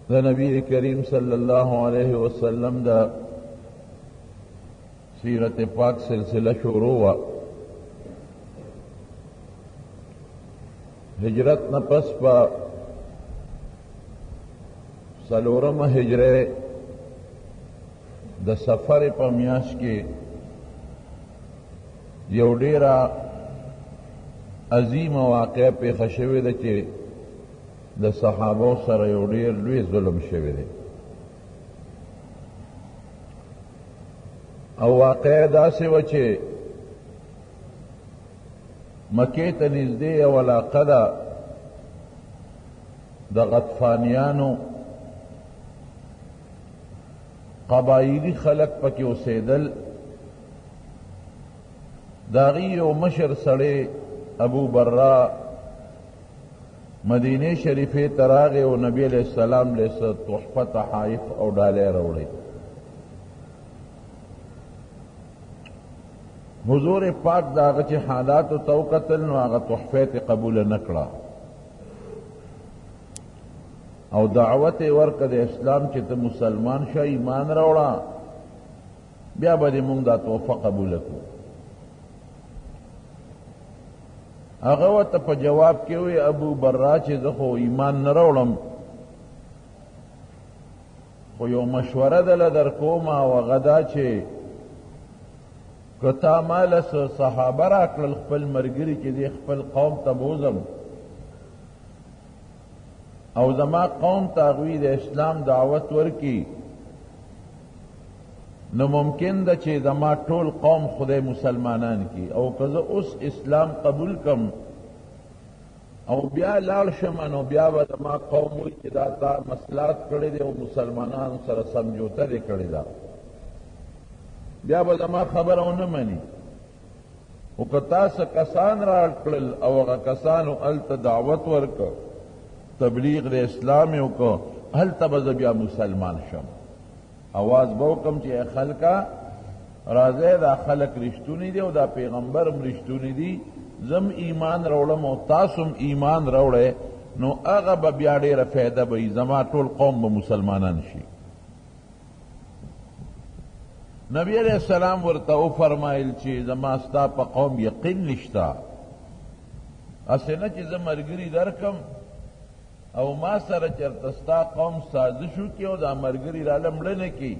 د نبی کریم صلی الله علیه وسلم د سیرت پاک سلسله شروع وه. هجرت نه پس په څلورمه هجره د سفر په میاشت کې یو ډیره عظیمه واقعه پیښه شوې ده چې د صحابو سره یو ډیر لوی ظلم شوی دی. او واقعه داسې وه چې مکې ته نږدې یوه علاقه ده د غطفانیانو، قبایلي خلک پکې اوسېدل. د هغوی یو مشر سړی ابو برا مدینې شریفې ته راغی او نبي علیه السلام له څه تحفه تحایف او ډالۍ راوړې. حضور پاک د هغه چې حالاتو ته وکتل نو هغه تحفه یې قبوله نه کړه او دعوت یې ورکړه د اسلام چې ته مسلمان شه، ایمان راوړه، بیا به دې مونږ دا تحفه قبوله کړو. هغه ورته په جواب کې وی ابو برا چې زه خو ایمان نه راوړم، خو یو مشوره دله در کوم او هغه دا چې که تا ماله څه صحابه راکړل خپل ملګري چې دی خپل قوم ته بوځم او زما قوم ته هغوی د اسلام دعوت ورکړي، نو ممکن ده چې زما ټول قوم خدای مسلمانان کړي، او که زه اوس اسلام قبول کم او بیا لاړ شم نو بیا به زما قوم وایي چې دا تا مسلات کړی دی او مسلمانانو سره سمجوته دې کړې ده، بیا به زما خبره ونه مني. خو که تا څه کسان راکړل او هغه کسانو هلته دعوت ورکړ، تبلیغ د اسلام یې وکړ، هلته به زه بیا مسلمان شم. اواز به وکړم چې ای خلکه راځئ، دا خلک رښتوني دي او دا پیغمبر هم رښتوني دي، زه هم ایمان راوړم او تاسو هم ایمان راوړئ، نو هغه به بیا ډېره فایده به وي، زما ټول قوم به مسلمانان شي. نبی علیہ السلام ورته وفرمایل چې زما ستا په قوم یقین نشته، هسې نه چې زه ملګري درکم او ما سره چېرته ستا قوم سازش وکړي او دا ملګري راله مړه نه کړي.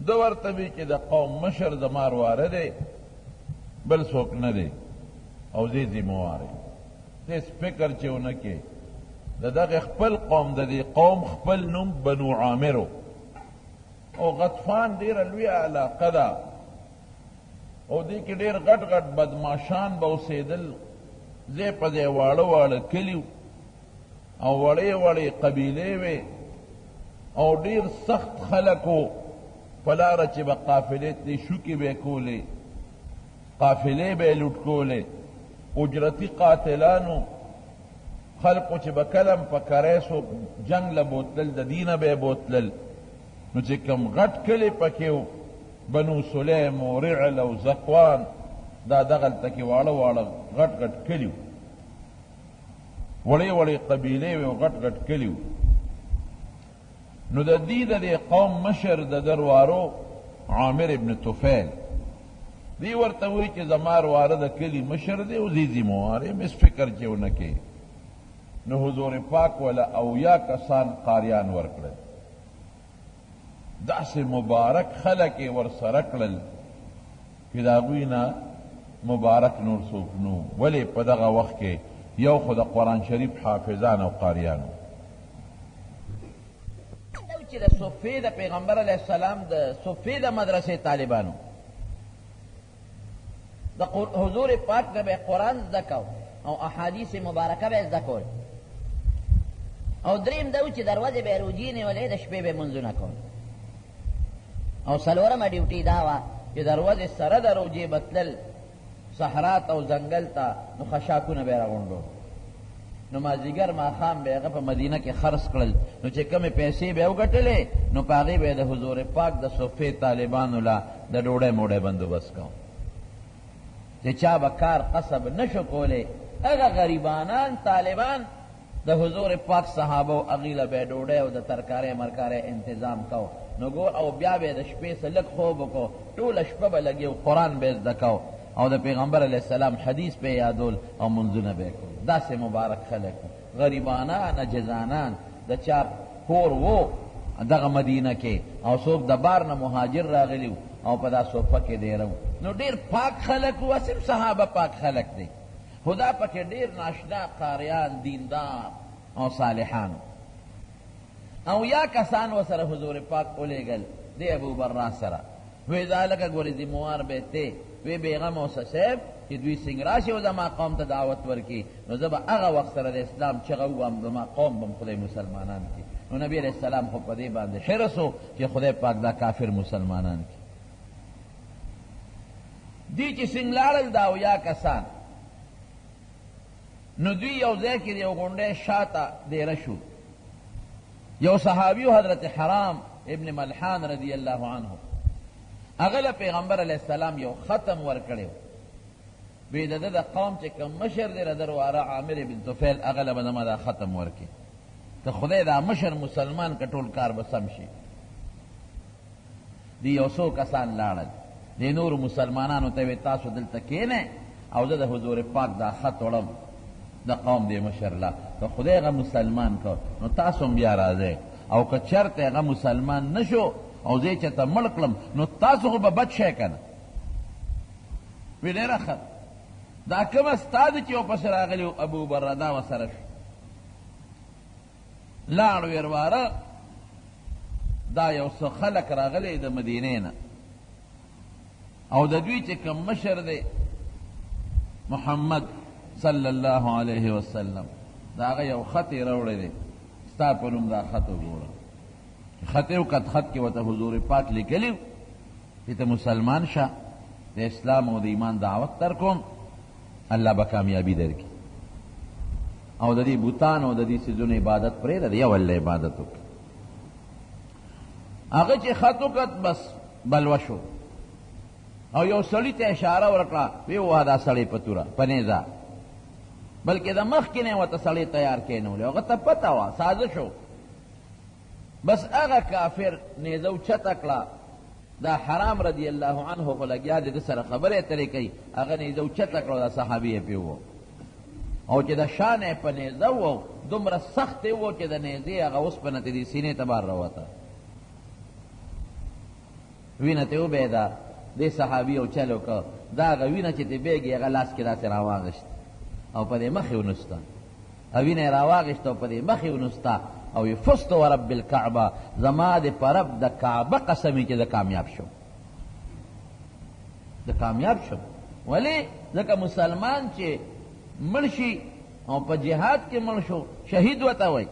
ده ورته وی چې د قوم مشر زما ورواره دی، بل څوک نه دی او زه یې ذمهوار یم. هېڅ فکر چې ونه کړې. د دغه خپل قوم، د دې قوم خپل نوم بنو عامر او غطفان ډېره لویه علاقه ده او دې کې ډېر غټ غټ بدماشان به اوسېدل، ځای په ځای واړه واړه کلي او وړې وړې قبیلې وې او ډېر سخت خلک وو. په لاره چې به قافلې تلې شوکې به یې کولې، قافلې به یې لوټ کولې، اجرتي قاتلانو خلکو چې به کله هم په کرۍ څوک جنګ له بوتلل د دینه به یې بوتلل. نو چې کوم غټ کلی پکې و، بنو سلیم و رعل او ذکوان، دا دغلته کې واړه واړه غټ غټ کلي وو، وړې وړې قبیلې وې او غټ غټ کلي وو. نو د دې د دې قوم مشر د دروارو عامر ابن طفیل دی ورته وایي چې زما ورواره د کلي مشر دی او زه ذمهوار یم، هېڅ فکر چې ونه کړې. نو حضور پاک وله 70 کسان قاریان ورکړل، داسې مبارک خلک یې ورسره کړل چې د هغوی نه مبارک نور څوک نو. ولې په دغه وخت کې یو خو د قرآن شریف حافظان او قاریان وو. چې د صفې د پیغمبر علیه السلام د صفې د مدرسې طالبانو د حضور پاک نه به قرآن زده کو او احادیث مبارکه به زده کول، او دریم دا و چې دروازې به یې روژې نیولې، د شپې به یې لمونځونه کول، او څلورمه ډیوټي دا وه چې دروازې سره د روژې به تلل صحرا ته او ځنګل ته، نو خشاکونه به یې راغونډول، نو مازدیګر ماښام به یې هغه په مدینه کې خرڅ کړل، نو چې کومې پیسې به یې وګټلې نو په هغې به یې د حضور پاک د صفې طالبانو له د ډوډۍ موډۍ بندوبست کاوه. چې چا به کار قصب نه شو کولی، هغه غریبانان طالبان د حضور پاک صحابه وو هغوی له به یې ډوډۍ او د ترکارۍ مرکارۍ انتظام کاوه نو ګور او بیا به یې د شپې څه لږ خوب وکړو، ټوله شپه به لګیا وو قرآن به یې زده کاوه او د پیغمبر علیه السلام حدیث به یې یادول او لمونځونه به یې کول. داسې مبارک خلک وو، غریبانان عاجزانان، د چا کور وو دغه مدینه کې او څوک د بار نه مهاجر راغلي وو او په دا صفه کې دېره وو، نو ډېر پاک خلک وو، هسې هم صحابه پاک خلک دي. خو دا پکې ډېر ناشنا قاریان، دیندار او صالحان وو. او یا کسان ورسره حضور پاک ولېږل دې ابو برا سره، وې ځه هلکه ګورې ذموار به تې، وې بېغمه اوسه صیب چې دوی څنګه راشي او زما قوم ته دعوت ورکړي نو زه به هغه وخت سره د اسلام چغه ووهم، زما قوم به هم خدای مسلمانان کړي. نو نبي علیه السلام خو په دې باندې حرص و چې خدای پاک دا کافر مسلمانان کړي. دوی چې څنګه لاړل دا اویا کسان، نو دوی یو ځای کې د یو غونډۍ شاته دېره شو. یو صحابي حضرت حرام ابن ملحان رضی الله عنه، هغه له پیغمبر علیه السلام یو ختم ورکړی و، وی د ده د قوم چې کوم مشر دی د ده واره عامر بن طفیل، هغه له به زما دا ختم ورکړي که خدای دا مشر مسلمان که ټول کار به سم شي. دی یو څو کسان لاړل، دې نورو مسلمانانو ته وې تاسو دلته کینئ او زه د حضور پاک دا خط وړم د قوم دې مشر له، که خدای هغه مسلمان کړ نو تاسو هم بیا راځئ، او که چرته هغه مسلمان نه شو او زه یې چرته مړ کړم نو تاسو خو به بچ شئ که نه؟ وی ډېره ښه، دا کوم استاد چې ورپسې راغلی و ابو بره دا ورسره شو. لاړ ویرواره دا یو څه خلک راغلی د مدینې نه او د دوی چې کوم مشر دی محمد صلی الله علیه وسلم، د هغه یو خط یې راوړی دی، ستا په نوم دا خط وګوره. خط یې وکت، خط کې ورته حضور پاک لیکلي چې ته مسلمان شه، د اسلام او د ایمان دعوت در کوم، الله به کامیابي درکړي، او د دې بوتانو او د دې څیزونو عبادت پرېږده، د یو الله عبادت وکړه. هغه چې خط وکت بس بلوه شو، او یو سړي ته اشاره ورکړه، ویې ووهه دا سړی په توره په نیزه، بلکې د مخکې نه یې ورته سړی تیار کښېنولی، هغه ته پته وه، سازش و. بس هغه کافر نیزه اوچته کړه، دا حرام رضی الله عنه خو لګیا دی ده سره خبرې اترې کوي، هغه نیزه اوچته کړه، دا صحابي یې پرې ووهه، او چې د شا نه یې په نیزه ووهه دومره سخت یې ووهه چې د نیزې هغه اوسپنه ترې دې سینې ته بار راوته، وینه ترې وبهېده. دې صحابي یو چل وکړ، دا هغه وینه چې ترې بهېږي هغه لاس کې داسې راواغېست او په دې مخ یې ونوسته، او وینه یې راواغېسته او په دې مخ یې ونوسته او وی فزت ورب الکعبه، زما دې په رب د کعبه قسم وي چې زه کامیاب شوم، زه کامیاب شوم. ولې؟ ځکه مسلمان چې مړ شي او په جهاد کې مړ شو شهید ورته وایي،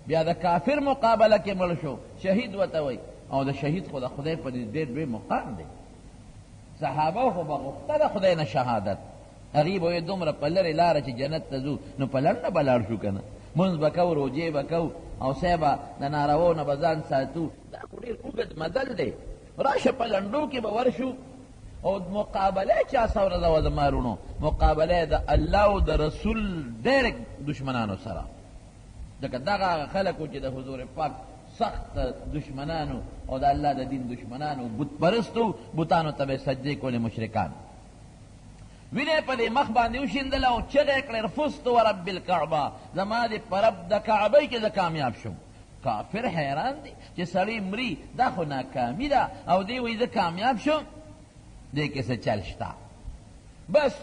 بیا د کافر مقابله کې مړ شو شهید ورته وایي، او د شهید خو د خدای په نزد ډېر لوی مقام دی. صحابه خو به غوښته د خدای نه شهادت، هغوی به ویل دومره په لرې لاره چې جنت ته ځو نو په لنډه به لاړ شو که نه، لمونځ به کوو، روژې به کوو، او صاحبه د نارواو نه به ځان ساتو، دا خو ډېر اوږد مزل دی، راشه په لنډو کې به ورشو. او مقابله یې چا سره ده زما وروڼو؟ مقابله یې د الله او د رسول ډایرکټ دښمنانو سره، ځکه دغه هغه خلک وو چې د حضور پاک سخت دښمنانو او د الله د دین دښمنانو، بت پرستو، بتانو ته به یې سجدې کولې، مشرکان. وینه یې په دې مخ باندې وشیندله او چغه یې کړه، فزت ورب الکعبه، زما دې په رب د کعبې کې زه کامیاب شوم. کافر حیران دی چې سړی مري، دا خو ناکامي ده، او دی وایي زه کامیاب شوم، دې کې څه چل شته. بس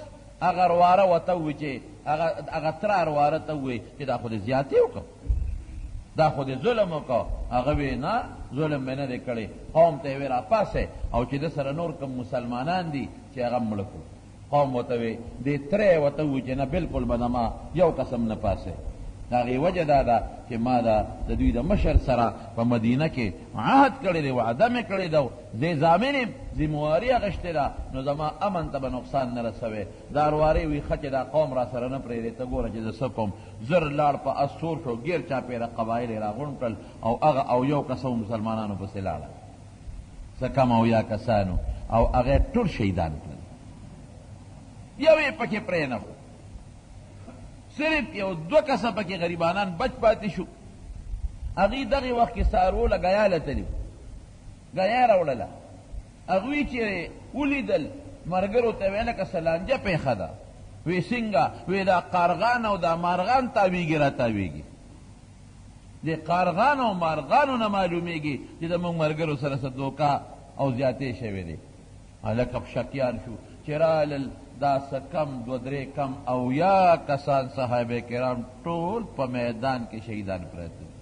هغه رواره ورته وویل چې هغه تره رواره ته وویل چې دا خو دې زیاتی وکړ، دا خو دې ظلم وکړ. هغه وی نه، ظلم مې نه دی کړی. قوم ته یې وی راپاڅئ، او چې ده سره نور کوم مسلمانان دي چې هغه مړه کړو. قوم ورته وی، دې تره یې ورته وویل چې نه، بلکل به د ما یو کس هم نه پاڅوي. د هغې وجه دا ده چې ما د دوی د مشر سره په مدینه کې عهد کړی دی، وعده مې کړې ده، زه یې ضامن یم، ذمواري اخیستې ده، نو زما امن ته به نقصان نه رسوي. دا وروارې وي، ښه چې دا قوم راسره نه پرېږدي، ته ګوره چې زه څه کوم. زر لاړ په اس سور شو، ګیر چاپېره قبایل یې راغونډ کړل او هغه او یو کسه مسلمانانو پسې لاړل، څه کم او یا کسانو، او هغه یې ټول شهیدان کړل، یو یې پکې پرېنښود. صرف یو دوه کسه پکې غریبانان بچ پاتې شو. هغوی دغې وخت کې څاروو له ګیا له تللي وو، ګیا یې راوړله. هغوی چې ولیدل ملګرو ته ویل لکه څه لانجه پېښه ده. وی څنګه؟ وی دا قارغان او دا مارغان تاویږي را تاویږي. د قارغانو او مارغانو نه معلومیږي چې د موږ ملګرو سره څه دوکه او زیاتی شوی دی. هلکه شکیان شو چې رالل دا څه کم دوه درې کم 70 کسان صحابه کرام ټول په میدان کې شهیدان پراته دي،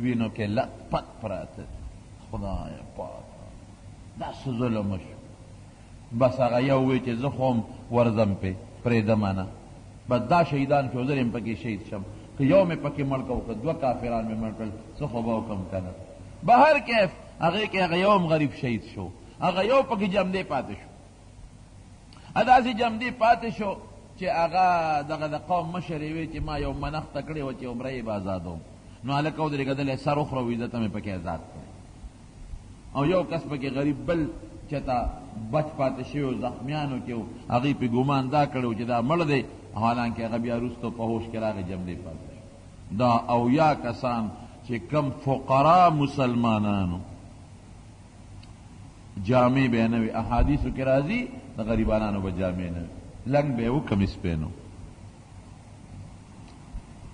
وینو کې لت پت پراته دي. خدای پاک دا څه ظلم وشو. بس هغه یو وی چې زه خو هم ورځم پې پرېږدم نه، بس دا شهیدان شو زه هم پکې شهید شم، که یو مې پکې مړ کړو که دوه کافران مې مړ کړل څه خو به وکړم که نه. بهر کیف هغې کې هغه یو هم غریب شهید شو، هغه یو پکې جمدې پاتې شو. داسې جمدې پاتې شو چې هغه دغه د قوم مشر یې وی چې ما یو منښته کړې وه چې عمره یې به ازادوم، نو هلکه ودرېږه دلی سر وخوره وي زه ته مې پکې ازاد کړی. او یو کس پکې غریب بل چېرته بچ پاتې شوی و، زخمیانو کې و، هغوی پرې ګومان دا کړی و چې دا مړ دی، حالانکه هغه بیا وروسته په هوش کې راغی جمدې پاتې شو. دا 70 کسان چې کوم فقرا مسلمانانو جامې به نه وي، احادیثو کې راځي د غریبانانو به جامې نه وي، لنګ به یې و کمیس به یې نه و،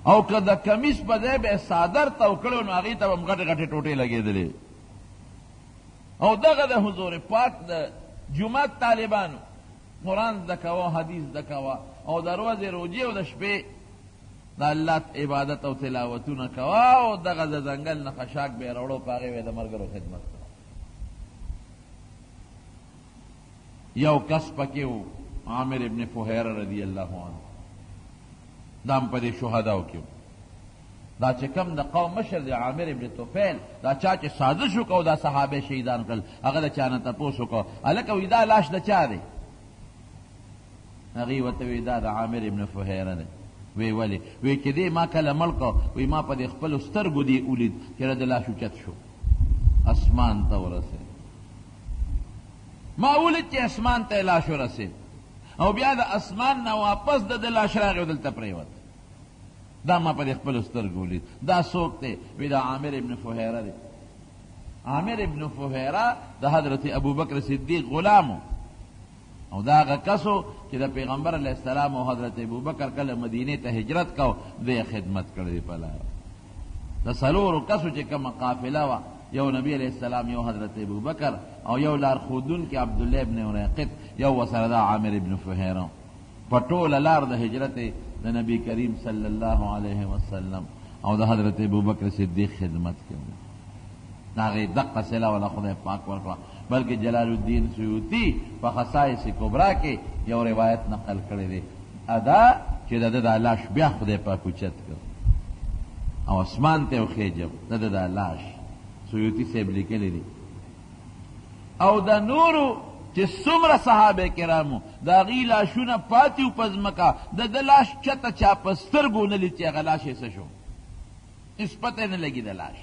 او که د کمیس په ځای به یې څادر تاو کړی و نو هغې ته به هم غټې غټې ټوټې لګېدلې. او دغه د حضور پاک د جومات طالبانو قرآن زده کوه، حدیث زده کوه، او د ورځې روژې او د شپې د الله عبادت او تلاوتونه کوه، او دغه د ځنګل نه خشاک به یې راوړو په هغې به یې د ملګرو خدمت کوه. یو کس پکې و عامر ابن فهیره رضی الله عنه، دا هم په دې شهداو کې و. دا چې کوم د قوم مشر دی عامر ابن طفیل، دا چا چې سازش وکړو دا صحابه شهیدان کړل، هغه د چا نه تپوس وکړو هلکه وایي دا لاش د چا دی؟ هغوی ورته وایي دا د عامر ابن فهیره دی. وی ولې؟ وی چې دی ما کله مړ کړ، وی ما په دې خپلو سترګو دی ولید چې د لاش اوچت شو اسمان ته ورسېد. ما ولید چې اسمان ته یې لاش ورسېد او بیا د اسمان نه واپس د ده لاش راغی او دلته پرېوت. دا ما په دې خپلو سترګو ولید. دا څوک دی؟ وی دا عامر ابن فهیره دی. عامر ابن فهیره د حضرت ابوبکر صدیق غلام و، او دا هغه کس و چې د پیغمبر علیه السلام او حضرت ابوبکر کله مدینې ته هجرت کو دی خدمت کړی دی په لاره. د څلورو کسو چې کومه قافله وه، یو نبی علیه السلام، یو حضرت ابوبکر، او یو لارښودونکی عبدالله ابن اریقط، یو ورسره دا عامر ابن فهیره. په ټوله لار د هجرت د نبی کریم صلی الله علیه وسلم او د حضرت ابوبکر صدیق خدمت کوي. د هغې دقه صله وله خدای پاک ورکړه. بلکې جلال الدین سیوطي په خصائص کبرا کې یو روایت نقل کړی دی، ادا چې د ده دا لاش بیا خدای پاک اوچت کړ او اسمان ته یې وخېژو. د ده دا لاش سیوطي صاحب لیکلی دی. او د نورو چې څومره صحابه کرامو د هغوی لاشونه پاتې وو په ځمکه، د ده لاش چته چا په سترګو ونه لید چې هغه لاش یې څه شو، هېڅ پته یې نه لګي د لاش.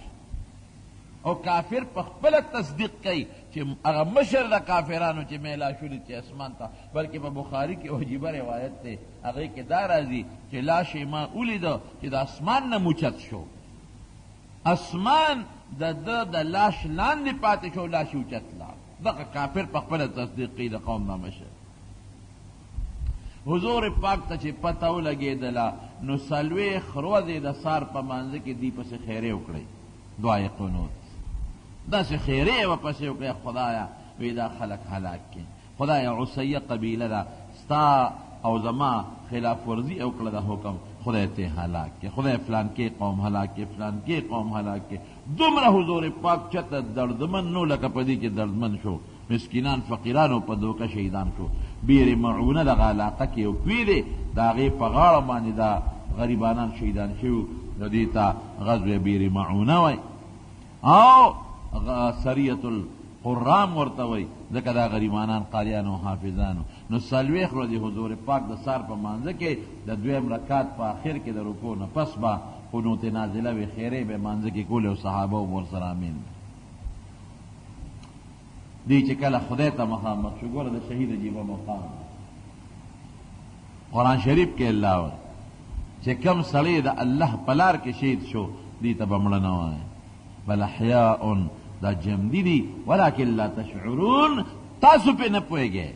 او کافر په خپله تصدیق کوي چې هغه مشر د کافرانو چې مې لاش ولید چې اسمان ته، بلکې په بخاري کې عجیبه روایت دی، هغې کې دا راځي چې لاش یې ما ولید چې د اسمان نه موچت شو، اسمان د ده د لاش لاندې پاتې شو، لاش یې اوچت لاړ. دغه کافر په خپله تصدیق کوي د قوم دا مشر. حضور پاک ته چې پته ولګېدله نو 40 ورځې د سار په مانځه کې دوی پسې خیرې وکړې، دعای قنوت داسې خیرې یې ورپسې وکړې، خدایه وی دا خلک هلاک کړې، خدایه عصیه قبیله ده ستا او زما خلاف ورزي یې وکړه د حکم، خدای ته هلاک کړې، خدای فلانکې قوم هلاک کړې، فلانکې قوم هلاک کړې. دومره حضور پاک چته دردمن نو لکه په دې کې دردمن شو، مسکینان فقیرانو په دوکه شهیدان شو. بیر معونه دغه علاقه کې یو کوی دی، د هغې په غاړه باندې دا غریبانان شهیدان شوي، نو دې ته غزوه بیر معونه وایي او سریة القرام ورته وایي، ځکه دا غریبانان قاریان او حافظان وو. نو 40 ورځې حضور پاک د سار په مانځه کې د دویم رکعت په آخر کې د رکوع نه پس به قنوت نازله وي، خیرې به مانځه کې کولې او صحابه به ورسره امین. دی چې کله خدای ته مخامخ شو، ګوره د شهید عجیبه مقام قرآن شریف کې الله وایي چې کوم سړی د الله په لار کې شهید شو، دې ته به مړه نه وایې، بل احیاء، دا ژوندي دي، ولکن لا تشعرون، تاسو پرې نه پوهېږئ،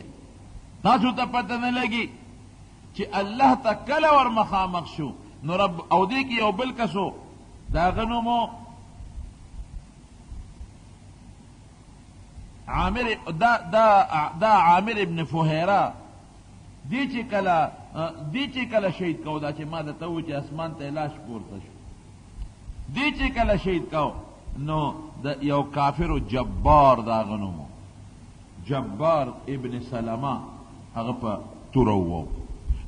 تاسو ته پته نه لګي چې الله ته کله ور مخامخ شو. نو رب او دې کې یو بل کس و، د هغه نوم و عامر، دا دا دا عامر ابن فهیره. دی چې کله دی چې کله شهید کو، دا چې ما درته وویل چې اسمان ته یې لاش پورته شو، دی چې کله شهید کو نو د یو کافر جبار، د هغه نوم جبار ابن سلمه، هغه په توره وواو.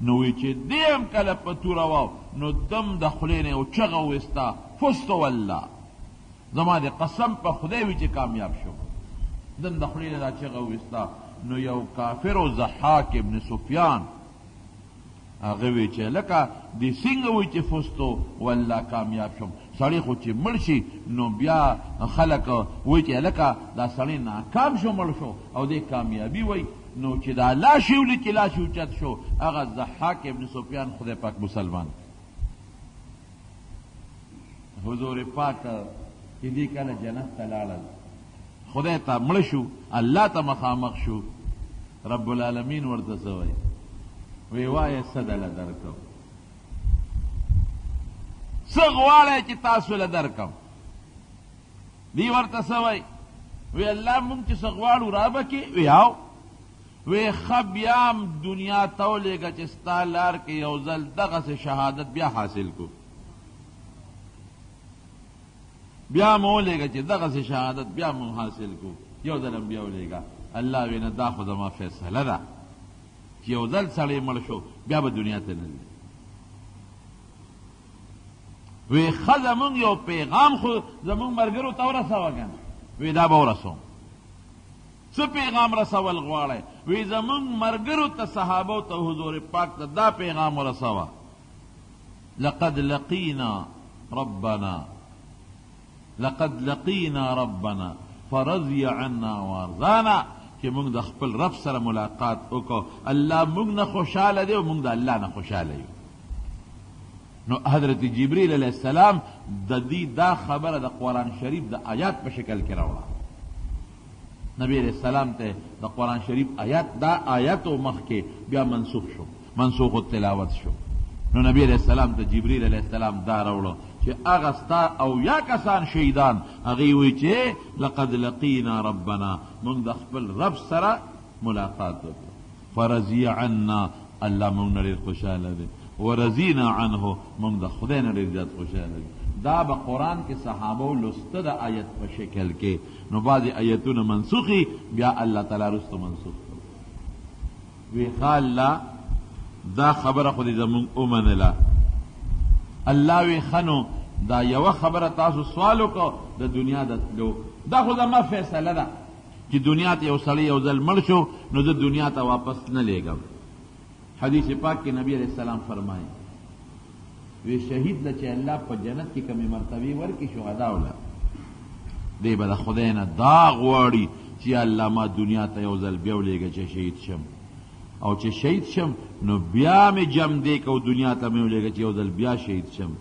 نو وی چې دی هم کله په توره واو، نو دم د خولې نه یو چغه وویسته، فزت والله، زما د قسم په خدای وي چې کامیاب شوم. دم د خولې نه دا چغه وویسته، نو یو کافر و ضحاک ابن سفیان، هغه وی چې لکه دې څنګه وی چې فزتو والله، کامیاب شوم؟ سړی خو چې مړ شي نو بیا خلک وایي چې لکه دا سړی ناکام شو، مړ شو، او دې کامیابي وایي. نو چې دا لاش یې ولید چې لاش یې اوچت شو، هغه ضحاک ابن سفیان خدای پاک مسلمان. حضور پاک چې دې کله جنت ته لاړل، خدای ته مړه شو، الله ته مخامخ شو، رب العالمین ورته څه وایي؟ وی وایه څه دله درکم، څه غواړی چې تاسو له درکم؟ دی ورته څه وایي؟ وی الله، مونږ چې څه غواړو را به کې؟ وی او. وی ښه، بیا هم دنیا ته ولېږه چې ستا لار کې یو ځل دغسې شهادت بیا حاصل کو. بیا مو ولېږه چې دغسې شهادت بیا مو حاصل کو، یو ځل هم بیا ولېږه. الله وی نه، دا خو زما فیصله ده چې یو ځل سړی مړ شو بیا به دنیا ته نه ځي. وی ښه، زمونږ یو پیغام خو زمونږ ملګرو ته ورسوه که نه؟ وی دا به ورسوم. څه پیغام رسول غواړی؟ وی زمونږ ملګرو ته، صحابو ته، حضور پاک ته دا پیغام ورسوه، لقد لقینا ربنا، لقد لقینا ربنا فرضی عنا وارضانا، چې موږ د خپل رب سره ملاقات وکړو، الله موږ نه خوشاله دی او موږ د الله نه خوشاله یو. نو حضرت جبرئیل علیه السلام د دې دا خبره د قرآن شریف د آیات په شکل کې راوړه نبی علیه السلام ته. د قرآن شریف آیات، دا آیات مخکې بیا منسوخ شو، منسوخ التلاوت شو. نو نبی علیه السلام ته جبرئیل علیه السلام دا راوړو چې هغه ستا او یا کسان شهیدان، هغوی وایي چې لقد لقینا ربنا، موږ د خپل رب سره ملاقات وکړو، فرضی عنا، الله موږ نه ډېر خوشحاله دی، ورضینا عنه، موږ د خدای نه ډېر زیات خوشحاله یو. دا به قرآن کې صحابو لوسته د آیت په شکل کې. نو بعضې آیتونه منسوخي بیا الله تعالی وروسته منسوخ کړ. وی ښه الله، دا خبره خو دې زمونږ ومنله. الله وی ښه، نو دا یوه خبره تاسو سوال وکړو د دنیا د تلو، دا خو زما فیصله ده چې دنیا ته یو سړی یو ځل مړ شو نو زه دنیا ته واپس نه لیږم. حدیث پاک کې نبی علیہ السلام فرمایي، وی شهید له چې الله په جنت کې کومې مرتبې ورکړي، شهدا وله، دی به د خدای نه دا غواړي چې یا الله، ما دنیا ته یو ځل بیا ولېږه چې شهید شم، او چې شهید شم نو بیا مې جم دی کو دنیا ته مې ولېږه چې یو ځل بیا شهید شم،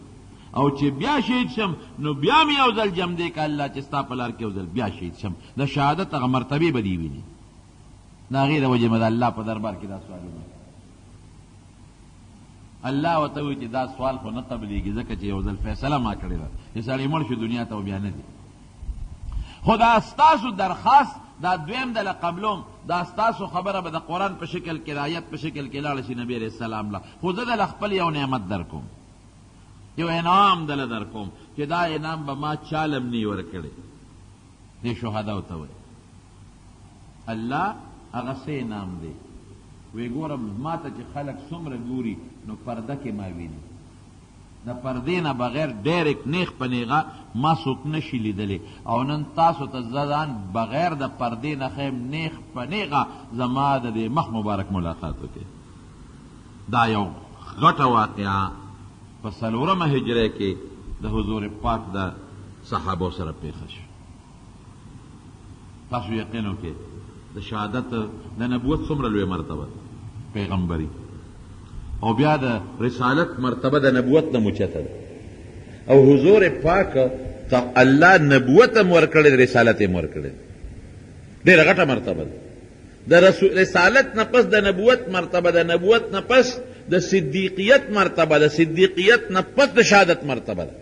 او چې بیا شهید شم نو بیا مې یو ځل جم دی که الله چې ستا په لار کې یو ځل بیا شهید شم. د شهادت هغه مرتبې به دی ویني. د هغې د وجې مې د الله په دربار کې دا سوالونه. الله ورته وویل چې دا سوال خو نه قبلېږي، ځکه چې یو ځل فیصله ما کړې ده چې سړی مړ شو دنیا ته بیا نه دی. خو دا ستاسو درخواست دا دویم دله قبلوم. دا ستاسو خبره به د قرآن په شکل کې، د آیت په شکل کې لاړه شي نبی علیه السلام له. خو زه دله خپل یو نعمت درکوم، یو انعام دله درکوم چې دا انعام به ما چاله هم نه ورکړی. دې شهداو ته وایي الله هغه څه انعام دی؟ وی ګورم ما ته چې خلک څومره ګوري نو پرده کې ما ویني، د پردې نه بغیر ډایرکټ نیغ په نیغه ما څوک نه شي لیدلی، او نن تاسو ته زه ځان بغیر د پردې نه ښیم، نیغ په نیغه زما د دې مخ مبارک ملاقات وکړي. دا یو غټه واقعه په څلورمه هجرۍ کې د حضور پاک د صحابو سره پېښه شوه. تاسو یقین وکړئ د شهادت د نبوت څومره لوی مرتبه ده، پیغمبري. او بیا د رسالت مرتبه د نبوت نه موچته ده او حضور پاک ته الله نبوت هم ورکړی رسالت هم ورکړی ډېره غټه مرتبه ده. د رسالت نه پس د نبوت مرتبه، د نبوت نه پس د صدیقیت مرتبه، د صدیقیت نه پس د شهادت مرتبه ده.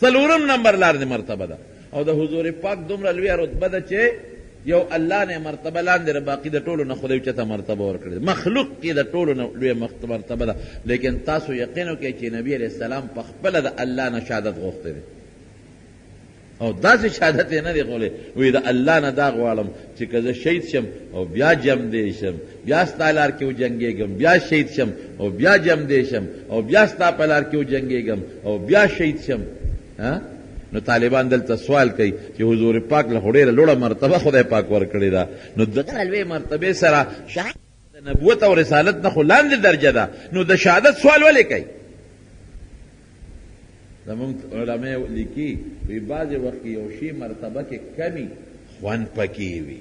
څلورم نمبر لاندې مرتبه ده. او د حضور پاک دومره لویه رتبه ده چې یو الله نه مرتبه لاندې ده، باقي د ټولو نه خدای اوچته مرتبه ورکړې ده. مخلوق کې د ټولو نه لویه مرتبه ده، لیکن تاسو یقین وکړئ چې نبی علیه السلام په خپله د الله نه شهادت غوښتی دی او داسې شهادت یې نه دی غوښتی، وایي د الله نه دا غواړم چې که زه شهید شم او بیا ژوندی شم، بیا ستا لار کې وجنګېږم، بیا شهید شم او بیا ژوندی شم او بیا ستا په لار کې وجنګېږم او بیا شهید شم. نو طالبان دلته سوال کوي چې حضور پاک له خو ډېره لوړه مرتبه خدای پاک ورکړې ده، نو دغه لوی مرتبې سره شهادت د نبوت او رسالت نه خو لاندې درجه ده، نو د شهادت سوال ولې کوي؟ زمونږ علماء لیکي وي بعضې وخت کې یو شی مرتبه کې کمی خوند پکې وي،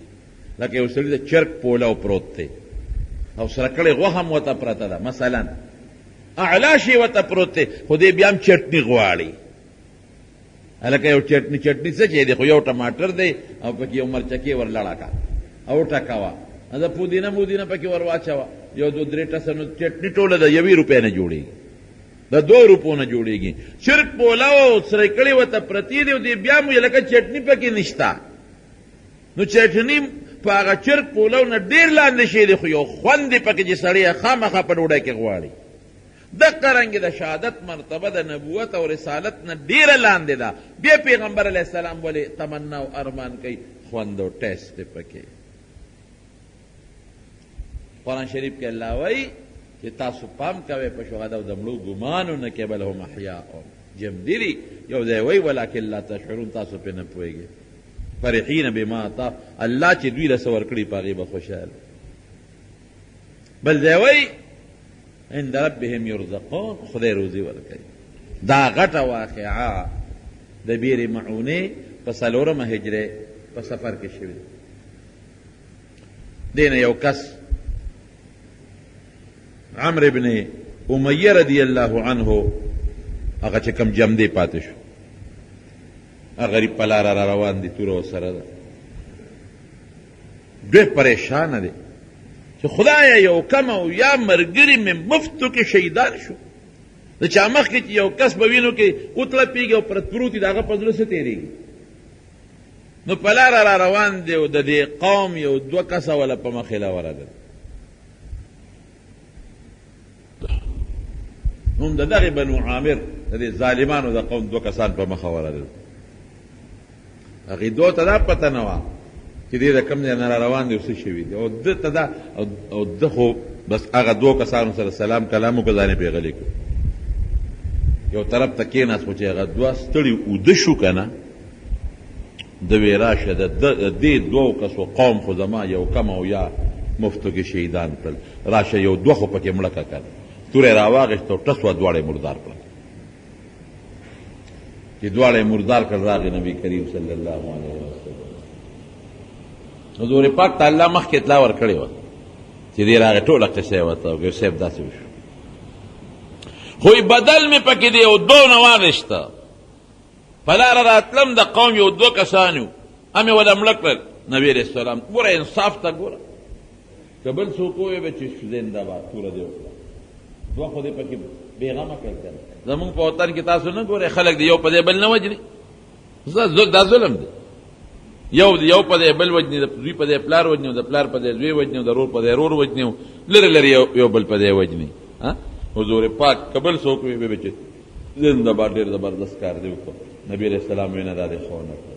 لکه یو سړي د چرګ پولو پروت دی او سره کړې غوښه هم ورته پرته ده، مثلا اعلی شی ورته پروت دی، خو دی بیا هم چټني غواړي. هلکه یو چټني چټني څه چی دی، خو یو ټماټر دی او پکې یو مرچکې ور لړه کا او ټکوه، د پودینه مودینه پکې ور واچوه، یو دوه درې ټسه، نو چټني ټوله د یوې روپۍ نه جوړېږي، د دوو روپو نه جوړېږي. چرګ پولاو او سرې کړې ورته پرتې دي او دی بیا هم وایي لکه چټني پکې نشته. نو چټني په هغه چرګ پولاو نه ډېر لاندې شی دی، خو یو خوند دی پکې چې سړی یې خامخا په ډوډۍ کې غواړي. دقه رنګ د شهادت مرتبه د نبوت او رسالت نه ډېره لاندې ده، بیا پیغمبر علیه السلام ولې تمنا او ارمان کوي؟ خوند او ټیسټ دی پکې. قرآن شریف کې الله وایي چې تاسو پام کوئ په شهدا او د مړو ګمان ونه کوئ، بل هم احیاء ژوندي دي. یو ځای وایي ولکن لا تشعرون، تاسو پرې نه پوهېږئ. فرحین بما آتا، الله چې دوی له څه ورکړي په هغې به خوشحاله. بل ځای وایي عند ربهم یرزقون، خدای روزي ورکوي. دا غټه واقعه د بیر معونې په څلورمه هجرې په سفر کې شوې ده. دې نه یو کس عمرو ابن امیه رضی الله عنه هغه چې کوم جمدې پاتې شو، هغه غریب په لاره را روان دي، توره ورسره ده، ډېر پریشانه دی چې خدایه یو کم او یا مرګري مې مفتو کې شهیدان شو. د چا مخکې چې یو کس به وینو کې وتړپېږي او پرت پروت وي، د هغه په زړه څه تېرېږي؟ نو په لاره را روان دی او د دې قوم یو دوه کسه وله په مخې له ورغلل. هم د دغې بنو عامر د دې ظالمانو د قوم دوه کسان په مخه ورغلل. هغې دوو ته دا پته نه وه چې دی د کوم ځای نه را روان دی او څه شوي دي، او ده ته دا او ده خو بس هغه دوو کسانو سره سلام کلام وکړ، ځان یې پرې غلی کړ، یو طرف ته کېناست. خو چې هغه دوه ستړي اوده شو که نه، ده وی راشه د دې دوو کسو قوم خو زما یو کم او یا مفتو کې شهیدان کړل، راشه یو دوه خو پکې مړه که کنه. توره یې راواخیسته او ټس وه دواړه یې مردار کړل. چې دواړه یې مردار کړل، راغی نبی کریم صلی الله علیه وسلم. حضور پاک ته الله مخکې اطلاع ورکړې وه چې دی راغی، ټوله قصه یې ورته وکړه، صاحب داسې وشو، خو بدل مې پکې دی یو دوه نه واخیسته. په لاره راتلم د قوم یو دوه کسان وو، هم یې وله مړه کړل. نبی علیه السلام ګوره انصاف ته ګوره، که بل څوک ووایي به چې زنده باد توره دې وکړه، دوه خو دې پکې بېغمه کړل که نه. زموږ په وطن کې تاسو نه ګورئ خلک دې یو په ځای بل نه وژني، دا ظلم دی. یو یو په ځای بل وژني، د زوی په ځای پلار وژني، د پلار په ځای زوی وژني، د ورور په ځای ورور وژني، لرې لرې یو بل په ځای وژني. حضور پاک که بل څوک وي به چې زنده باد ډېر زبردست کار دی وکړو. نبی علیه السلام وینا دا دی ښه ونه کړه.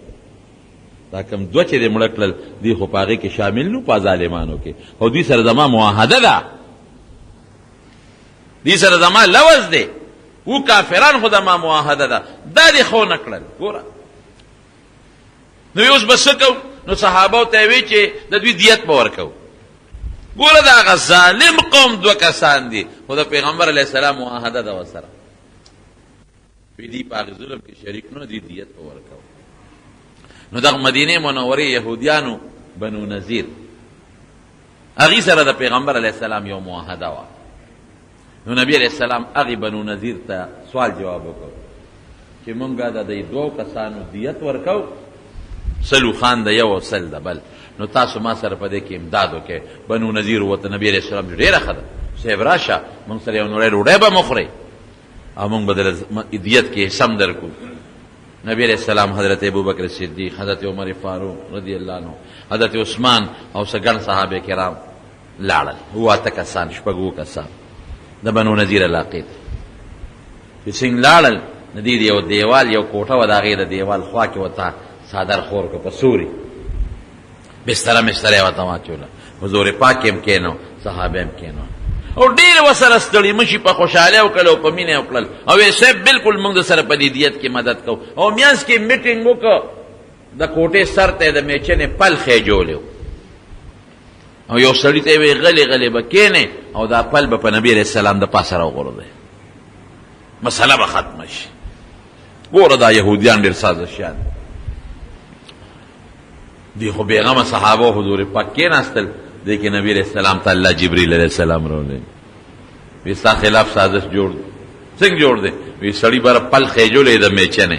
دا کوم دوه چې دې مړه کړل دوی خو په هغې کې شامل نو په ظالمانو کې، خو دوی سره زما معاهده ده، دوی سره زما لوظ دی، و کافران خو زما معاهده ده، دا دې ښه ونه کړل. ګوره نو اوس به څه کوو؟ نو صحابو ته یې وی چې د دوی دیت به ورکوو. ګوره د هغه ظالم قوم دوه کسان دي، خو د پیغمبر علیه السلام معاهده ده ورسره، وی دی په هغه ظلم کې شریک نه دی، دیت به ورکوو. نو دغه مدینه منورې یهودیانو بنو نذیر هغې سره د پیغمبر علیه السلام یو معاهده وه. نو نبی علیه السلام هغې بنو نذیر ته سوال جواب وکړ چې مونږ د دې دوو کسانو دیت ورکو، 100 اوښان د یو او 100 د بل، نو تاسو ما سره په دې کې امداد وکړئ. بنو نذیر ورته نبی علیه السلام ډېره ښه ده صاحب راشه مونږ سره یو نوړی ډوډۍ به مو خورئ او مونږ به د دیت کې حصه هم درکړو. نبی علیه السلام حضرت ابوبکر صدیق، حضرت عمر فاروق رضی الله عنه، حضرت عثمان او څه ګڼ صحابه کرام لاړل، اووه اته کسان، شپږ اووه کسان د بنو نذیر علاقې ته چې څنګه لاړل، نو دې یو دیوال یو کوټه وه، د هغې د دیوال خوا کې ورته څادر خور کړ، په سوري بستره مستره یې ورته واچوله. حضور پاک یې هم کښېنو، صحابه یې هم کښېنو او ډېر ورسره ستړي مشي په خوشحالۍ وکړل او په مینه یې وکړل او یې صاحب بالکل موږ د سره په دې دیت کې مدد کوو. او میانځ کې میټینګ وکړ، د کوټې سر ته یې د میچنې پل خېجولی او یو سړي ته یې ویل غلی غلی به کښېنې او دا پل به په نبي علیه السلام د پاسه راوغورځوې، مسله به ختمه شي. ګوره دا یهودیان ډېر سازشیان دي، خو بېغمه صحابه حضور پاک کښېناستل. دې کې نبي علیه السلام ته الله جبریل علیه السلام راولېږه، وی ستا خلاف سازش جوړ دی. څنګه جوړ دی؟ وی سړي بره پل خېجولی د میچنې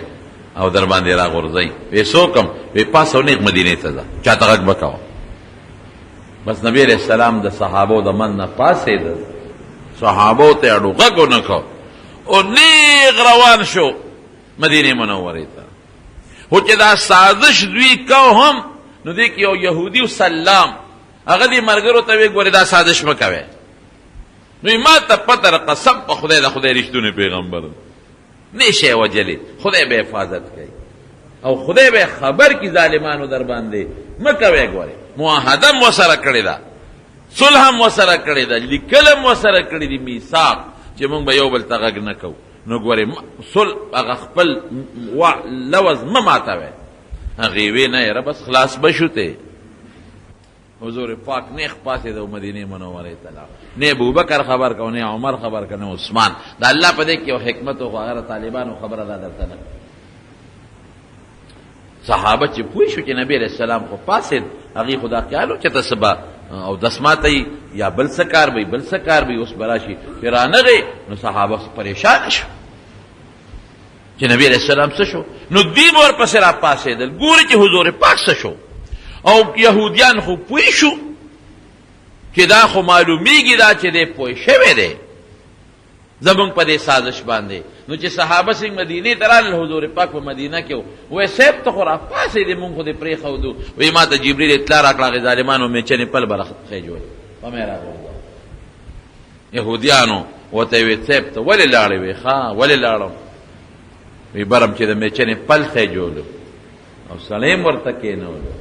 او در باندې راغورځوي. وی څه وکړم؟ وی پاڅه او نېغ مدینې ته ځه، چا ته غږ مه کوه. بس نبی علیه السلام د صحابو د من نه پاڅېد، صحابو ته اړو غږ ونه کړ او نېغ روان شو مدینې منورې ته. خو چې دا سازش دوی کو هم، نو دې کې یو یهودي سلام هغه دې ملګرو ته ویې ګورې دا سازش مه کوئ. نو ما ته پته ده، قسم په خدای د خدای رښتونی پیغمبر نه شي وجلی، خدای به حفاظت کوي او خدای به خبر کی ظالمانو در باندې مه کوئ. ګورې معاهده هم ورسره کړې ده، صلح هم ورسره کړې ده، لیکل هم ورسره کړي دي، میثاق چې موږ به یو بل ته غږ نه کوو. نو ګورې صلح هغه خپل لوظ مه ماتوئ. هغې وی نه یاره بس خلاص به شو ته. حضور پاک نیغ پاڅېد او مدینې منورې ته لاړ. نه ابوبکر خبر کو، نه عمر خبر کو، نه عثمان. د الله په دې کې یو حکمت خو هغه طالبانو خبره ده درته نه. صحابه چې پوه شو چې نبی علیه السلام خو پاڅېد، هغوی خو دا خیال و چې ته څه به او دس ماته یا بل څه کار به بل څه کار به اوس به راشي، چې رانغی نو صحابه پریشان شو چې نبی علیه السلام څه شو. نو دوی به ورپسې راپاڅېدل، ګوري چې حضور پاک څه شو. او یهودیان خو پوه شو چې دا خو معلومیږي دا چې دی پوه شوی دی زمونږ په دې سازش باندې. نو چې صحابه څنګه مدینې ته راغلل، حضور پاک په مدینه کې و، وایي صاحب ته خو راپاڅېدې، مونږ خو دې پرېښودو. وایي ما ته جبریل اطلاع راکړه، هغې ظالمانو مېچنې پل به راخېجول، په مې راغورځوه. یهودیانو ورته وی صاحب ته ولې لاړې؟ وی ښه ولې لاړم؟ وی برم چې د میچنې پل خېجولو او سړی هم ورته کېنولو،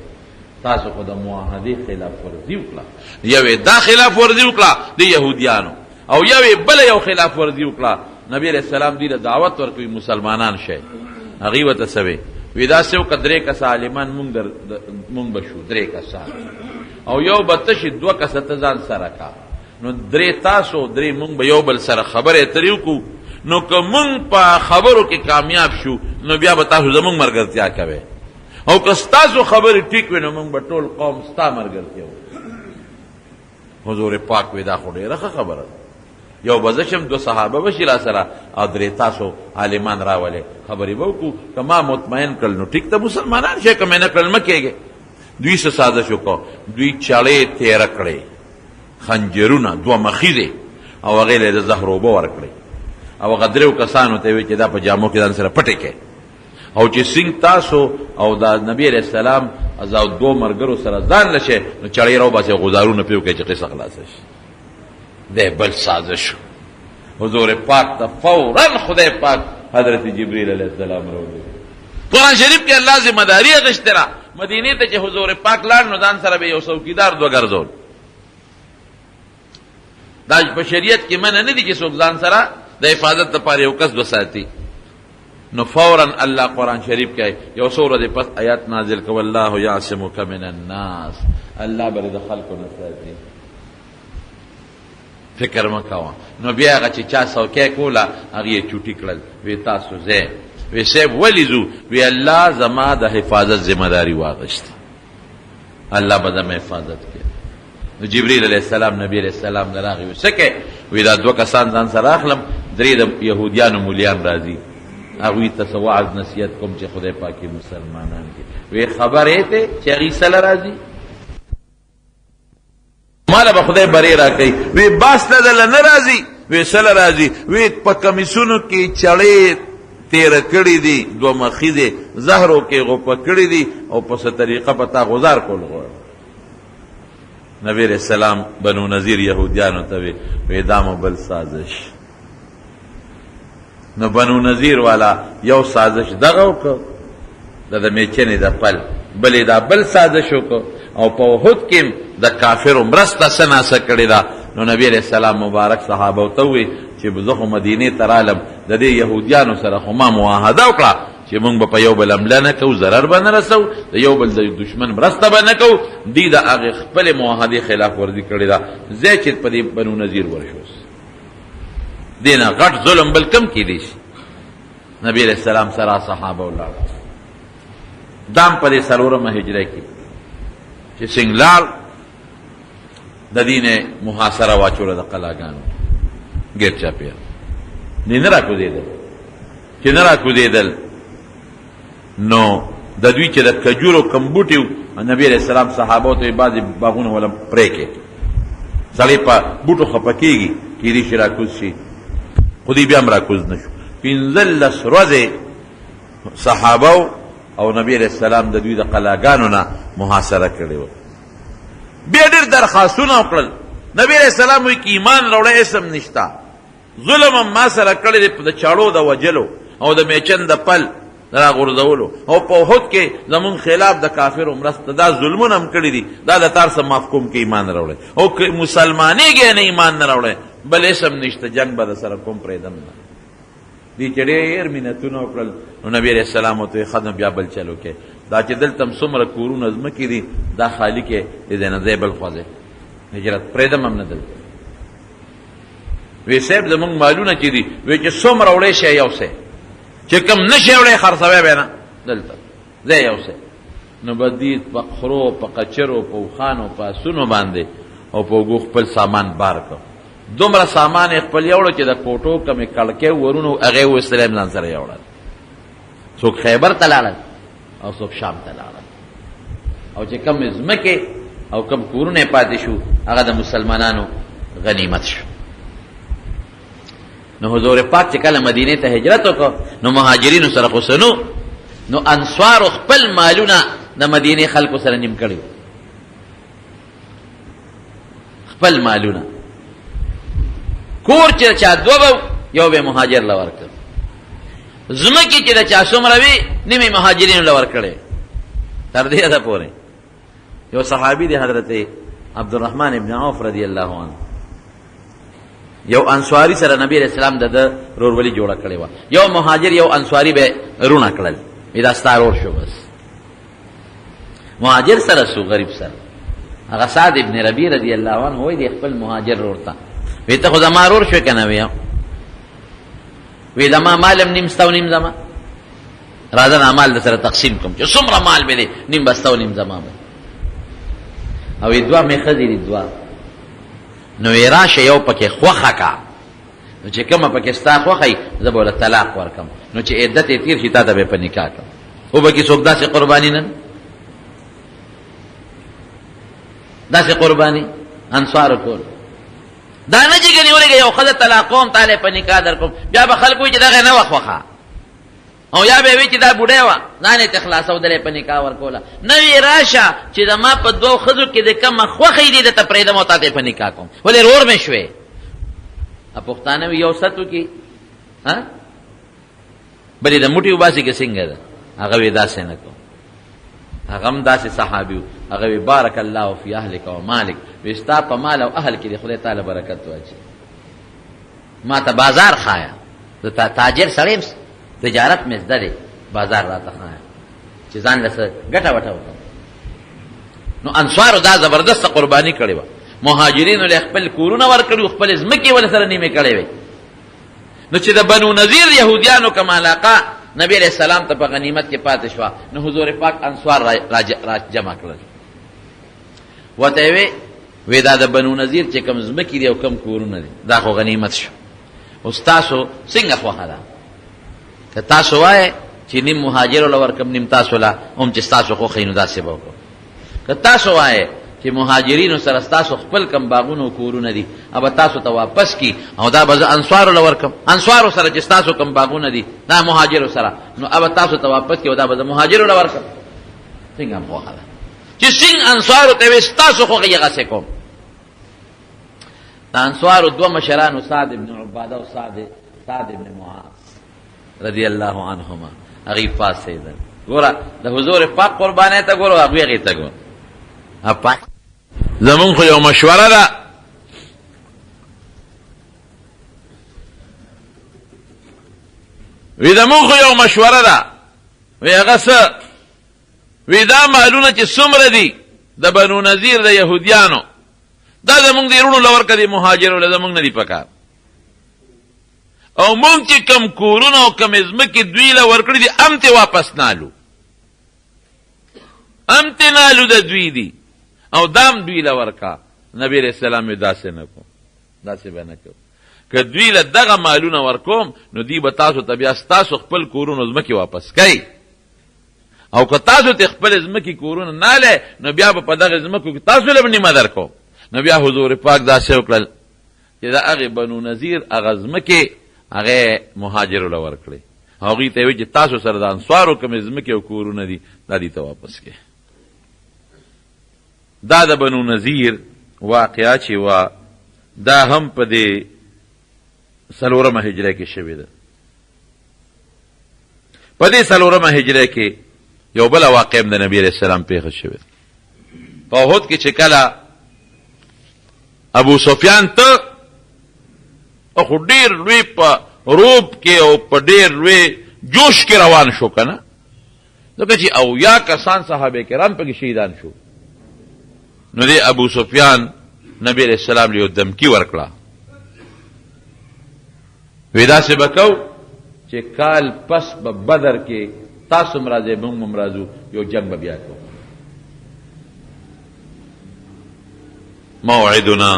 تاسو خو د معاهدې خلاف ورزي وکړه. یوې دا خلاف ورزي وکړه د یهودیانو او یوې بله یو خلاف ورزي وکړه. نبی علیه السلام دوی له دعوت ورکوي مسلمانان شئ. هغوی ورته څه وی؟ وی داسې وکړه درې کسه عالمان مونږ به شو درې کسان او یو به ته شي، دوه کسه ته ځان سره کا، نو درې تاسو درې مونږ به یو بل سره خبرې اترې وکړو. نو که مونږ په خبرو کې کامیاب شو نو بیا به تاسو زمونږ ملګرتیا کوئ، او که ستاسو خبرې ټیک وي نو مونږ به ټول قوم ستا ملګرتیا وکړو. حضور پاک وی دا خو ډېره ښه خبره ده، یو به زه شم، دوه صحابه به شي را سره او درې تاسو عالمان راولئ، خبرې به وکړو. که ما مطمئن کړل نو ټیک ته مسلمانان شئ، که مې نه کړل مه کېږئ. دوی څه سازش وکړو؟ دوی چړې تېره کړې، خنجرونه دوه مخیزې، او هغې له یې د زهرو اوبه ورکړې او هغه دریو کسانو ته یې ویل چې دا په جامو کې ځان سره پټې کړئ، او چې څنګه تاسو او د نبی علیه السلام او دوو ملګرو سره ځان له شئ نو چړې راوباسئ او غوزارونه پرې وکړئ چې قصه خلاصه شي. دی بل سازش. حضور پاک ته فورا خدای پاک حضرت جبرئیل علیه السلام راولېږه. قرآن شریف کې الله ذمہ داري اخیستې ده. مدینې ته چې حضور پاک لاړ نو ځان سره به یو څوکیدار دوه ګرځول. دا په شریعت کې منع نه دي چې څوک ځان سره د حفاظت لپاره یو کس وساتي. نو فورا الله قرآن شریف کې یو څو ورځې پس آیات نازل کړ، والله یعصمک من الناس، الله به د خلکو نه ساتي، فکر مه کوه. نو بیا هغه چې چا څوکۍ کوله هغې یې چوټي کړل، وی تاسو ځئ. وی صاحب ولې ځو؟ وی الله زما د حفاظت ذمه داري واخیسته، الله به زما حفاظت کوي. نو جبرئیل علیه السلام نبی علیه السلام له راغی، وی څه کوې؟ وی دا دوه کسان ځان سره اخلم، درې د یهودیانو مولیان راځي، هغوی ته څه وعظ نصیحت کوم چې خدای پاک یې مسلمانان کړي. وی خبر یې ته چې هغوی څه راځي، ماله به خدای بری راکوي. وی باس ته دله نه راځي، وی څه له راځي؟ وی په کمیسونو کې چړې تېره کړې دي، دوه مخیزې زهرو کې غوپه کړې دي او په څه طریقه په تا غزار کول غواړي. نبی علیہ السلام بنو نذیر یهودیانو ته وی، وی دا مو بل سازش. نو بنو نذیر والا یو سازش دغه وکړ د میچنې د پل، بلې دا بل سازش وکړ او په احد کې د کافرو مرسته څه ناڅه کړې ده. نو نبی علیہ السلام مبارک صحابه ته وویل چې زه خو مدینې ته رالم، د دې یهودیانو سره خو ما معاهده وکړه چې موږ به په یو بل حمله نه کوو، ضرر به نه رسوو، د یو بل د دشمن مرسته به نه کوو. دوی د هغې خپلې معاهدې خلاف ورزي کړې ده، ځای چې په دې بنو نذیر ورشوس دې نه غټ ظلم بل کم کېدی شي. نبی علیہ السلام سره صحابه ولاړ، دام په دې څلورمه هجره کې چې څنګه لاړ د دې نه محاصره واچوله د قلاګانو ګیر چاپېره، دې نه راکوزېدل. چې نه راکوزېدل نو د دوی چې د کجورو کوم بوټي وو، نبی علیه السلام صحابو ته یې بعضې باغونه وله پرې کړي، سړی په بوټو خفه کېږي، کېدی شي راکوز شي، خو دوی بیا هم راکوز نه شو. 15 ورځې صحابه او نبی علیه السلام د دوی د قلاګانو نه محاصره کړې وه. بیا ډېر درخواستونه وکړل، نبی علیه السلام وایي که ایمان راوړی هېڅ هم نشته، ظلم هم ما سره کړی دی د چاړو د وجلو او د میچن د پل د راغورځولو او په احد کې زمونږ خلاف د کافرو مرسته، دا ظلمونه هم کړي دي، دا د تار څه معاف کوم که ایمان راوړی، او که مسلمانېږی نه ایمان نه راوړی بل هېڅ هم نشته، جنګ به در سره کوم پرېږدم نه. دې چې ډېر منتونه وکړل نو نبی علیه السلام ورته وویل ښه نو بیا بل چل وکړئ، دا چې دلته هم څومره کورونه ځمکې دي دا خالي کړئ، دې ځای نه ځای بل خوا ځای هجرت پرېږدم هم نه دلته. وی صاحب زمونږ مالونه چې دي، وی چې څومره وړی شی یو څه، چې کوم نه شی وړی خرڅوی به نه دلته ځای یو څه. نو به دوی په خرو په قچرو په اوښانو په اسونو باندې او په اوږو خپل سامان بار کړ. دومره سامان یې خپل یوړو چې د کوټو کومې کړکۍ ورونو هغه یې ویستلی هم ځان سره یوړل. څوک خیبر ته لاړل او څوک شام ته لاړل، او چې کوم ځمکې او کوم کورونه پاتې شو هغه د مسلمانانو غنیمت شو. نو حضور پاک چې کله مدینه ته هجرت وکړ نو مهاجرینو سره خو سنو، نو انصارو خپل مالونه د مدینې خلکو سره نیم کړي، خپل مالونه کور چې چا دوه به یو به مهاجر له ورکړ، ځمکې چې د چا څومره وي نیمې مهاجرینو له ورکړې. تر دې حده پورې یو صحابي دی حضرت عبدالرحمن ابن عوف رضی الله عنه، یو انصاری سره نبی علیہ السلام د ده رورولي جوړه کړې وه، یو مهاجر یو انصاری به رونه کړل، وی دا ستا رور شو، بس مهاجر سره سو غریب سره. هغه سعد ابن ربیع رضی الله عنه وای دی خپل مهاجر رور ته، وی ته خو زما رور شو کنه، وی وی زما مالم نیم ستا نیم زما، راځه دا مال د سره تقسیم کوم چې څومره مال مې دی نیم به ستا نیم زما به. او دوه مې ښځې دي دوه، نو یې راشه یو پکې خوښه کا، نو چې کومه پکې ستا خوښه وي زه به ورله طلاق ورکړم، نو چې عدت یې تېر شي تا ته به یې په نکاح کړم. وبه کې څوک داسې قرباني نن داسې قرباني انصارو کول، دا نه چې ګنې ولېږه یو ښځه طلاق کوم تا له په نکاح درکوم، بیا به خلک وایي چې دغه نه وه خوښه، او یا به وي چې دا بوډۍ وه ځان یې ترې خلاصودلی په نکاح ورکوله. نه وي راشه چې زما په دوو ښځو کې د کومه خوښه دي درته پرېږدم او تا ته یې په نکاح کوم، ولې ورور مې شوې. پښتانه وي یو ست وکړي ها بلې د موټي وباسي که څنګه ده، هغه وي داسې نه کوم. هغه هم داسې صحابي و، هغه وي بارک الله فی اهلک و مالک، وي ستا په مال او اهل کې دې خدای تعالی برکت واچوي. ما ته بازار ښایه، زه تاجر سړی یم، تجارت مې زده دی، بازار راته ښایه چې ځان له څه ګټه وټه وکړم. نو انصارو دا زبردسته قرباني کړې وه، مهاجرینو له خپل کورونه ورکړي وو، خپلې ځمکې ورسره سره نیمې کړې وې. نو چې د بنو نذیر یهودیانو کومه علاقه نبی علیہ السلام ته په غنیمت کې پاتې شوه، نو حضور پاک انصار را جمع کړل، ورته یې وې وی دا د بنو نذیر چې کوم ځمکې دي او کوم کورونه دي دا خو غنیمت شو. اوس تاسو څنګه خوښه ده؟ که تاسو وایئ چې نیم مهاجرو له ورکم نیم تاسو له، هم چې ستاسو خوښه وي نو داسې به وکړو. که تاسو وایئ چې مهاجرینو سره ستاسو خپل کوم باغونه او کورونه دي هغه به تاسو ته واپس کړي او دا به زه انصارو له ورکم، انصارو سره چې ستاسو کوم باغونه دي دا مهاجرو سره، نو هغه به تاسو ته واپس کړي او دا به زه مهاجرو له ورکم. څنګه هم خوښه ده چې څنګه انصارو ته وي ستاسو خوښه یې هغسې کوم. د انصارو دوه مشرانو سعد بن عباده او سعد بن معاذ رضی الله عنهما هغوی پاڅېدل. ګوره د حضور پاک قربانۍ ته ګوره، هغوی هغې ته ګوره. زمونږ خو یو مشوره ده، وی زمونږ خو یو مشوره ده. وی هغه څه؟ وی دا مالونه چې څومره دي د بنو نذیر د یهودیانو، دا زمونږ د وروڼو له ورکړه دي، مهاجرو له زمونږ نه دي پکار. او مونږ چې کم کورونه او کم ځمکې دوی له ورکړي دي هم ترې واپس نالو، هم ترې نالو د دوی دي او دا هم دوی له ورکا. نبی علیه السلام یې داسې نه کوم، داسې به نه کوم. که دوی له دغه مالونه ورکوم نو دوی به تاسو ته بیا ستاسو خپل کورونو ځمکې واپس کوي، او که تاسو ته خپل ځمکې کورونه نه لئ نو بیا به په دغه ځمکو کې تاسو له به نیمه درکوم. نو بیا حضور پاک داسې وکړل چې د هغې بنو نذیر هغه ځمکې هغه مهاجرو له ورکړې، هغوی ته یې ویل چې تاسو سره د انصارو کومې ځمکې او کورونه دي دا دوی ته واپس کړئ. دا د بنو نذیر واقعه چې وه دا هم په دې څلورمه هجره کې شوې ده. په دې څلورمه هجره کې یو بله واقعه هم د نبي علیه السلام پېښه شوې ده. په احد کې چې کله ابو سفیان ته خو ډېر لوی په روب کې او په ډېر لوی جوش کې روان شو که نه، ځکه چې 70 کسان صحابه کرام پکې شهیدان شو. نو دې ابو سفیان نبی علیه السلام له یو دمکي ورکړه، وی داسې به کوو چې کال پس به بدر کې تاسو هم راځئ موږ هم راځو، یو جنګ به بیا کوو. موعدنا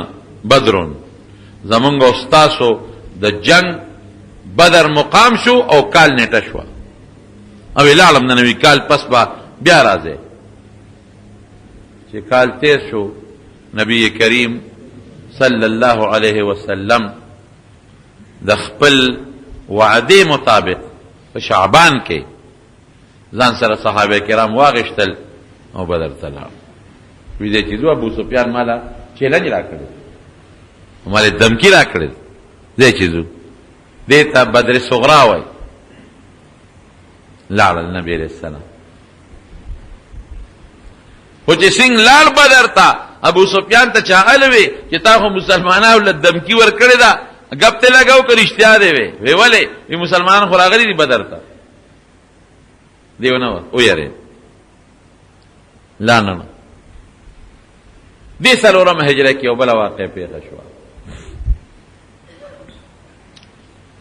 بدر، زمونږ او ستاسو د جنګ بدر مقام شو او کال نیټه شوه، او لاړم د نوي کال پس به بیا راځئ. چې کال تیر شو نبی کریم صلی الله علیه وسلم د خپل وعدې مطابق په شعبان کې ځان سره صحابه کرام واغشتل او بدر ته لاړ. وی دی چې ځو ابو سفیان مالا چیلنج راکړی، مالا دمکی راکړی، دی چې ځو دې ته بدر صغرا وای. لاړل نبی علیہ السلام، خو چې څنګه لاړ بدر ته ابو سفیان ته چا الوي چې تا خو مسلمانانو له دمکی ورکړې ده، ګپ ته لګاو که رښتیا دی؟ وی وی ولې؟ وی مسلمانان خو راغلي دي بدر ته. دی ونه ویرېد، لا نه نه. دې څلورمه هجره کې یو بله واقعه پېښه شوه.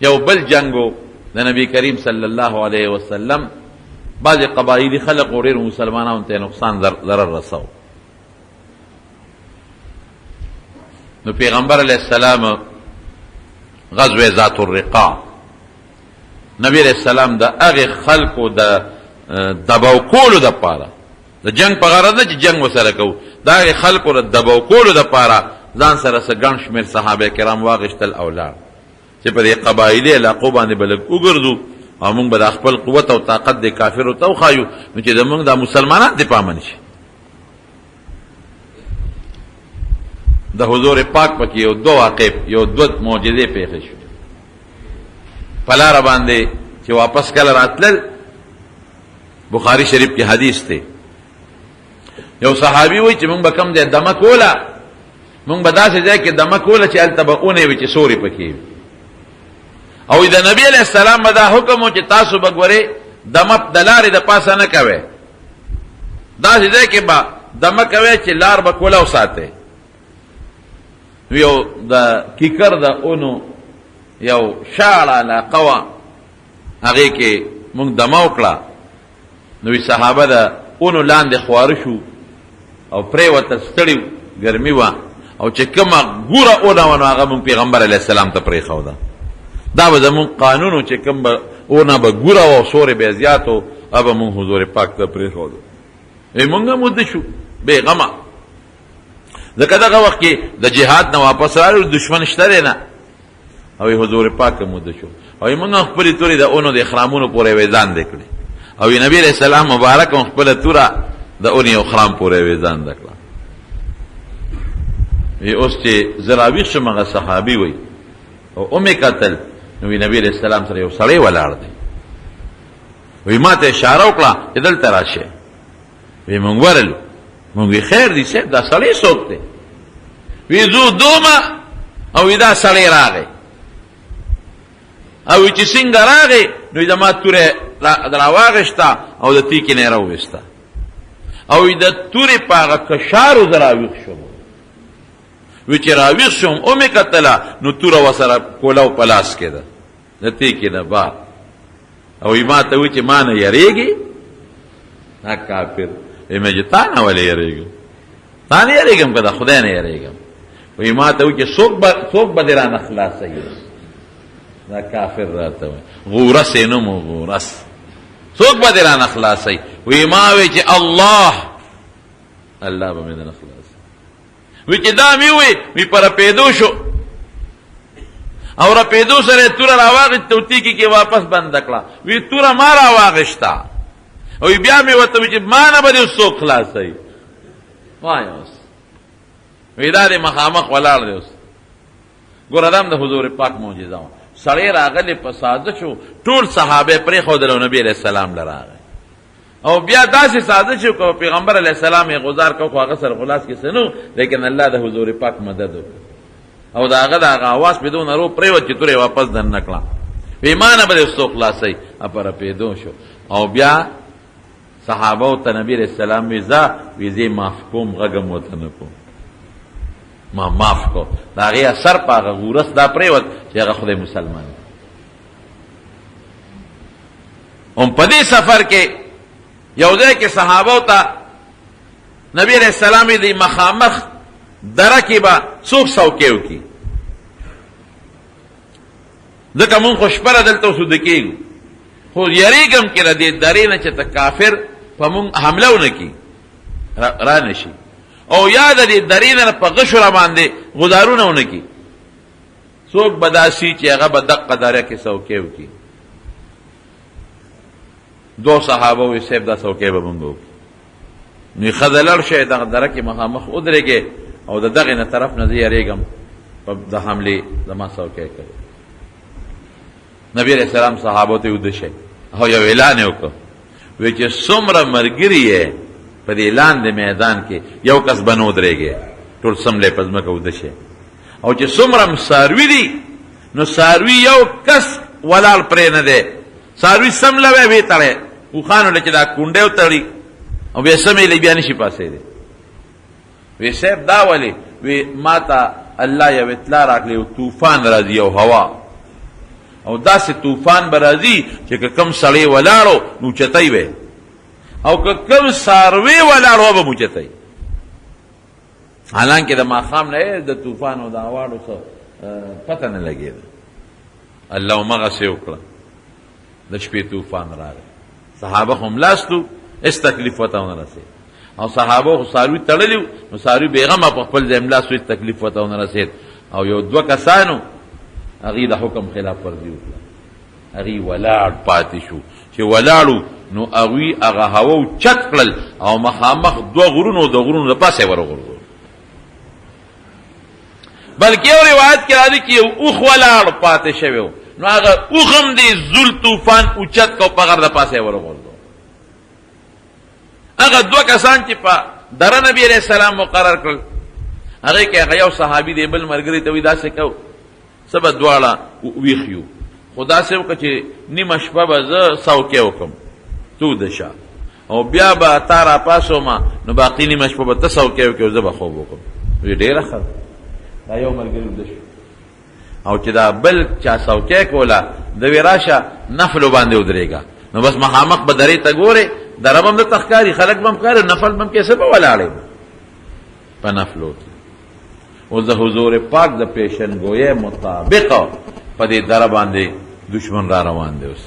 یو بل جنګ و د نبی کریم صلی الله علیه وسلم، بعضې قبایلي خلق و ډېرو مسلمانانو ته نقصان ضرر رساو. نو پیغمبر علیه السلام غزوه ذات الرقاع، نبی علیه السلام د هغې خلکو د دباو کولو دپاره، د جنګ په غرض نه چې جنګ ورسره کوو، د هغې خلکو د دباو کولو دپاره ځان سره څه ګڼ شمېر صحابه کرام واخیستل او لاړ چې په دې قبایلي علاقو باندې به لږ وګرځو او موږ به دا خپل قوت او طاقت د کافرو ته وښایو، نو چې زموږ دا مسلمانان دې پامن شي. د حضور پاک پکې یو دوه واقع، یو دوه معجزې پېښې شوې. په لاره باندې چې واپس کله راتلل، بخاری شریف کې حدیث دی، یو صحابي وایي چې موږ به کوم ځای دمه کوله، موږ به داسې ځای کې دمه کوله چې هلته به اونې وي چې سوري پکې وي. او د نبی علیه السلام به دا حکم و چې تاسو به ګورئ دمه د لارې د پاسه نه کوئ، داسې ځای کې به دمه کوئ چې لار به کوله وساتئ. یو د کیکر د اونو یو شاړه علاقه وه، هغې کې موږ دمه وکړه. نو صحابه د اونو لاندې خواره شو او پرېوتل، ستړي وو، ګرمي وه. او چې کومه ګوره اونه وه نو هغه مونږ پیغمبر علیه السلام ته پرېښوده. دا به زمونږ قانون و چې کوم به اونه به ګوره وه او سورې به یې زیات و، هغه به مونږ حضور پاک ته پرېښودو. وی مونږ هم وده شو بې غمه، ځکه دغه وخت کې د جهاد نه واپس راغلو، دشمن شته دی نه. او حضور پاک هم وده شو او مونږ هم خپلې تورې د اونو د اخرامونو پورې ویزان دی کړې، او نبی علیه السلام مبارک هم خپله توره د اونې اخرام پورې ویزان ده کړه. وی اوس چې زه راویښ شوم، هغه صحابي وی او ومې کتل، نو وی نبی علیه السلام سره یو سړی ولاړ دی. وی ما ته اشاره وکړه چې دلته راشه. وی مونږ ورلو، مونږ وی خیر دی صاحب، دا سړی څوک دی؟ وی زو دومه. او وی دا سړی راغی، او چې څنګه راغی نو زما توره راواغېسته او د تیکې نه یې راوویسته، او د تورې په هغه کشارو زه راویښ شوم. وی چې راویښ شوم ومې کتله نو توره ورسره کولاو په لاس کې ده د تیکې نه بار، او ما ته وی چې ما نه یریږي دا کافر. وی مې چې تا نه ولې یریږم؟ تا نه یریږم که د خدای نه یریږم؟ وی ما ته وی چې څوک به دې رانه خلاصوي؟ دا کافر راته وایي، غورس یې نوم و، غورس، څوک به دې رانه خلاصوي؟ وی ما وی چې الله، الله به مې درنه خلاصوي. وی چې دا مې ووی، وی په رپېدو شو، او رپېدو سره یې توره راواخیسته او تیکي کې واپس بنده کړه. وی توره ما راواخیسته، او بیا مې ورته وی چې ما نه به دې اوس څوک خلاصوي؟ وایه اوس. وی دا دې مخامخ ولاړ دی اوس. ګوره دا هم د حضور پاک معجزه وه. سړی راغلی په سازش و، ټول صحابه یې پرېښودل او نبي علیه السلام له راغی، او بیا داسې سازش وکړ، پیغمبر علیه السلام یې غزار کړ، خو هغه سره خو لاس کې څه نه و، لیکن الله د حضور پاک مدد وکړ، او د هغه د هغه اواز په دونه رو پرېوت چې توره یې واپس دننه کړه. وی ما نه به دې څوک خلاصوي؟ په رپېدو شو. او بیا صحابه ته نبی علیه السلام وی ځه، وی زه یې معاف کوم، غږ هم ورته نه کوم، ما معاف کو. د هغې اثر په هغه غورس دا پرېوت چې هغه خدای مسلمان دی. هم په دې سفر کې یو ځای کې صحابه ته نبی علیه السلام دې مخامخ دره کې به څوک څوکۍ وکړي، ځکه مونږ خو شپه دلته اوس ویده کېږو، خو یریږم کې له دې درې نه چې ته کافر په مونږ حمله ونه کړي، را نه شي، او یا د دې درې نه په غشو را باندې غدارونه ونه کړي. څوک به داسي چې هغه به دقه دره کې څوکۍ وکړي؟ دوو صحابه وویل صاحب دا څوکۍ به مونږ وکړو. نو ښځه لړ شئ دغه دره کې مخامخ ودرېږئ، او د دغې نه طرف نه زه یریږم په د حملې زما څوکۍ کوي. نبی علیه السلام صحابو ته ویده شئ، او یو اعلان یې وکړ، وی چې څومره ملګري یې په دې لاندې میدان کې یو کس به نه ودرېږي، ټول څملی په ځمکه ویده شئ، او چې څومره هم څاروي دي نو څاروي یو کس ولاړ پرې نه دی، څاروي څملوی ویې تړی، اوښانو له چې دا کونډی وتړي او بیا سمې له بیا نشي پاڅېدی. وی صاحب دا ولې؟ وی ما ته الله یو اطلاع راکړې، یو طوفان راځي، یو هوا، او داسې طوفان به راځي چې که کوم سړی ولاړو نو اوچتوي به، او که کوم څاروی ولاړو به اوچتوي. حالانکه د ماښام نه د طوفان او د اواړو څه پته نه لګېده. الله همغسې وکړه، د شپې طوفان راغی، صحابه خو ملاستو، هېڅ تکلیف ورته ونه رسېد. او صحابه خو څاروي تړلي وو، نو څاروي بېغمه په خپل ځای ملاست، هېڅ تکلیف ورته ونه رسېد. او یو دوه کسانو هغوی د حکم خلاف ورزي وکړه، هغوی ولاړ پاتې شو. چې ولاړو نو هغوی هغه هوا اوچت کړل او مخامخ دوه غرونو د غرونو د پاسه یې وروغورځول. بلکې یو روایت کې راځي چې یو اوښ ولاړ پاتې شوی و، نو هغه اوښ هم دې زول طوفان اوچت کړ او په غر د پاسه یې وروغورځول. هغه دوه کسان چې په دره نبی علیه السلام مقرر کړل، هغې کې هغه یو صحابي دی بل ملګري ته وایي داسې کوو، څه به دواړه ویښ یو، خو داسې وکړه چې نیمه شپه به زه څوکۍ وکړم، ته ویده شه، او بیا به تا راپاڅوم، نو باقي نیمه شپه به ته څوکۍ وکړې او زه به خوب وکړم. وایي ډېره ښه ده. دا یو ملګری ویده شو، او چې دا بل چا څوکۍ کوله، ده وی راشه نفلو باندې ودرېږه، نو بس مخامخ به درې ته ګورې، دره به هم درته ښکاري، خلک به هم ښکاري، نفل به هم کې، څه به ولاړې په نفلو کې. اوس د حضور پاک د پیشنګویۍ مطابق په دې دره باندې دشمن را روان دی. اوس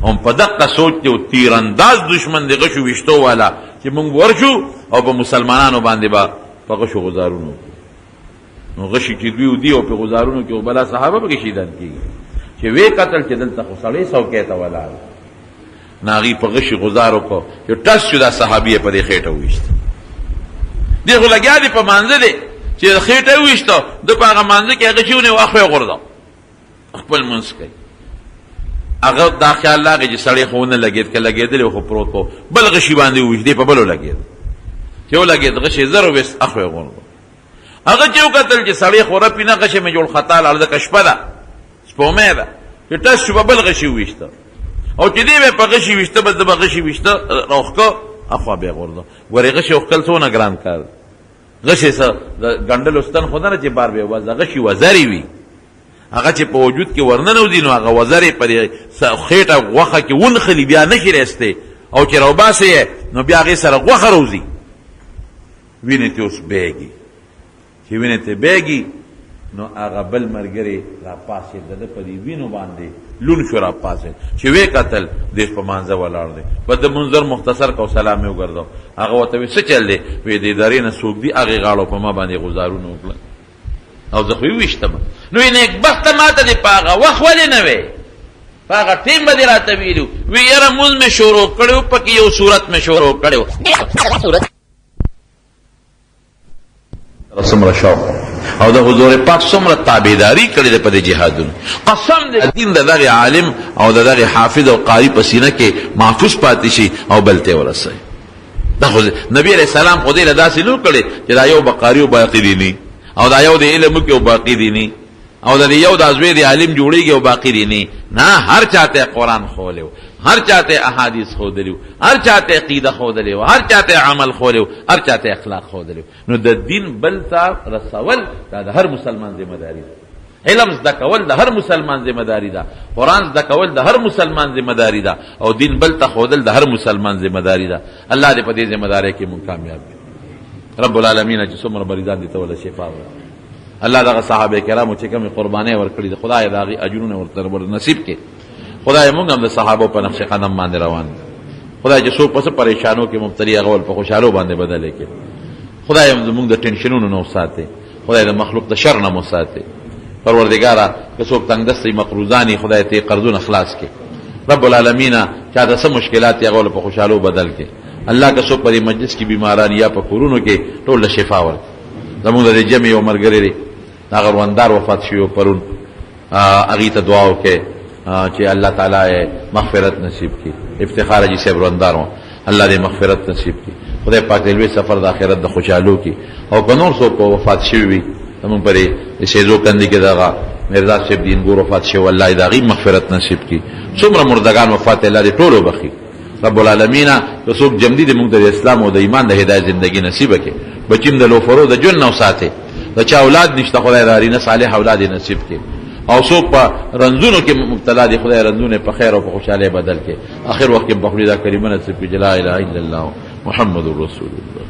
هم په دقه سوچ دی او تیرانداز دشمن دی، غشو ویشتو والا، چې موږ ورشو او په مسلمانانو باندې به په غشو غزارونو. نو غشي چې دوی دی او په غزارونو کې وبلا صحابه به شهیدان کیږي. چې وی قتل چې دلته خو سړی څوکۍ ته ولاړ، ناغي په غشي غزار وکړو چې ټس شو، دا صحابي په دې خېټه وویشت. دی خو لګیا دی په مانځه دی چې خېټه وویشته، د په هغه مانځه کې هغه چې ونیو اخوا یې غورځاو، خپل لمونځ کوي. هغه دا خیال راغی چې سړی خو ونه لګېد، که لګېدلی خو پروت و، بل غشي باندې وویشت، دی په بلو لګېد، چې ولګېد غشي زر وویست، اخوا یې غورځاو. هغه چې وکتل چې سړی خو رپي نه، غشی مې جوړ خطا لاړ، ځکه شپه ده، سپومې ده، چې ټس شو په بل غشي وویشته، او چې دی به په غشي ویشته، بس ده به غشي ویشته راوښکه، اخوا بیا غورځه. ګورې غشي وښکل څونه ګران کار دی. غشي څه د ګنډلو ستن خو نه چې بار به وځه، غشي وزرې وي، هغه چې په وجود کې ورننوځي نو هغه وزرې په دې خېټه غوښه کې ونښلي، بیا نه شي راایستې، او چې راوباسې یې نو بیا هغې سره غوښه راوځي، وینې ته اوس بهږي. چې وینې ته بهږي نو هغه بل ملګری راپاڅېد، د ده په دې وینو باندې لون شو، راپاڅېد، چې ویې کتل دی په مانځه ولاړ دی. بس د منظر مختصر کو سلام یې وګرځاو. هغه ورته وایي څه چل دی؟ وایي دې درې نه څوک دي هغې غاړو په ما باندې غزارونه وکړل او زه خو یې وویشتم. نو یې نېکبخته ما ته دې په هغه وخت ولې نه وې، په هغه ټیم به دې راته ویلي؟ وایي یاره مونځ مې شروع کړی و، پکې یو سورت مې شروع کړی و. څومره شوق او د حضور پاک څومره تابعداري کړې ده په دې جهادونو. قسم دې دین د دغه عالم او د دغه حافظ او قاري په سینه کې محفوظ پاتې شي او بل ته ورسوي. دا خو نبی علیہ السلام خو دې له داسې نو کړی چې دا یو بقاری او باقی دی نه، او دا یو د علم کې او باقی دی نه، او د یو د ازوی د عالم جوړیږي او باقی دی نه. نه، هر چاته قرآن ښوولی، هر چاته احادیث ښودلی، هر چاته عقیده ښودلی، هر چاته عمل ښوولی، هر چاته اخلاق ښودلی. نو د دین بل ته رسول دا د هر مسلمان ذمہ داری ده. علم زده کول د هر مسلمان ذمہ داری ده، قرآن زده کول د هر مسلمان ذمہ داری ده، او دین بل ته ښودل د هر مسلمان ذمہ داری ده. الله دې په دې ذمہ دارۍ کې مونږ کامیاب کړي. رب العالمین چې څومره مریضان دي ته وله شفا ورکړي. الله دغه صحابه کرامو چې کومې قربانۍ ورکړي دي، خدای د هغې اجرونه ورته نصیب کړي. خدای مونږ هم د صحابو په نقش قدم باندې روان دي. خدای چې څوک په څه پریشانو کې مبتلي هغه ول په خوشحالو باندې بدلې کړي. خدای هم زمونږ د ټینشنونو نه وساتي، خدای د مخلوق د شر نه مو ساتي. پروردګاره که څوک تنګدست وي، مقروضان وي، خدای ته قرضونه خلاص کړي. رب العالمین چا د څه مشکلات هغه ول په خوشحالو بدل کړي. الله که څوک په دې مجلس کې بیماران یا په کورونو کې ټول له شفا ورکړي. زمونږ د دې جمع یو ملګری دی، هغه روندار وفات شوی پرون، هغې ته دعا وکړئ چې الله تعالی یې مغفرت نصیب کړي. افتخار حاجي صاحب روندار و، الله دې مغفرت نصیب کړي. خدای پاک دې لوی سفر د آخرت د خوشحالو کړي. او که نور څوک وفات شوي وي، زمونږ په دې سیزو کندې کې دغه میرزا صاحب دین ګور وفات شوی، الله دې د هغې مغفرت نصیب کړي. څومره مردګان وفات، الله دې ټول وبخښي. رب العالمین که څوک جمدي دې موږ ته د اسلام او د ایمان د هدایت زندگی نصیب کړي. بچیم د لوفرو د ژوند نه وساتي. د چا اولاد نشته، خدای د نارینه صالح اولاد نصیب کړي. او څوک په رنځونو کې مبتلا دي، خدای رنځونه په خیر او په خوشحالۍ بدل کړي. اخر وخت کې په خپل دا کلمه نصیب کړي، لا اله الا الله محمد رسول الله.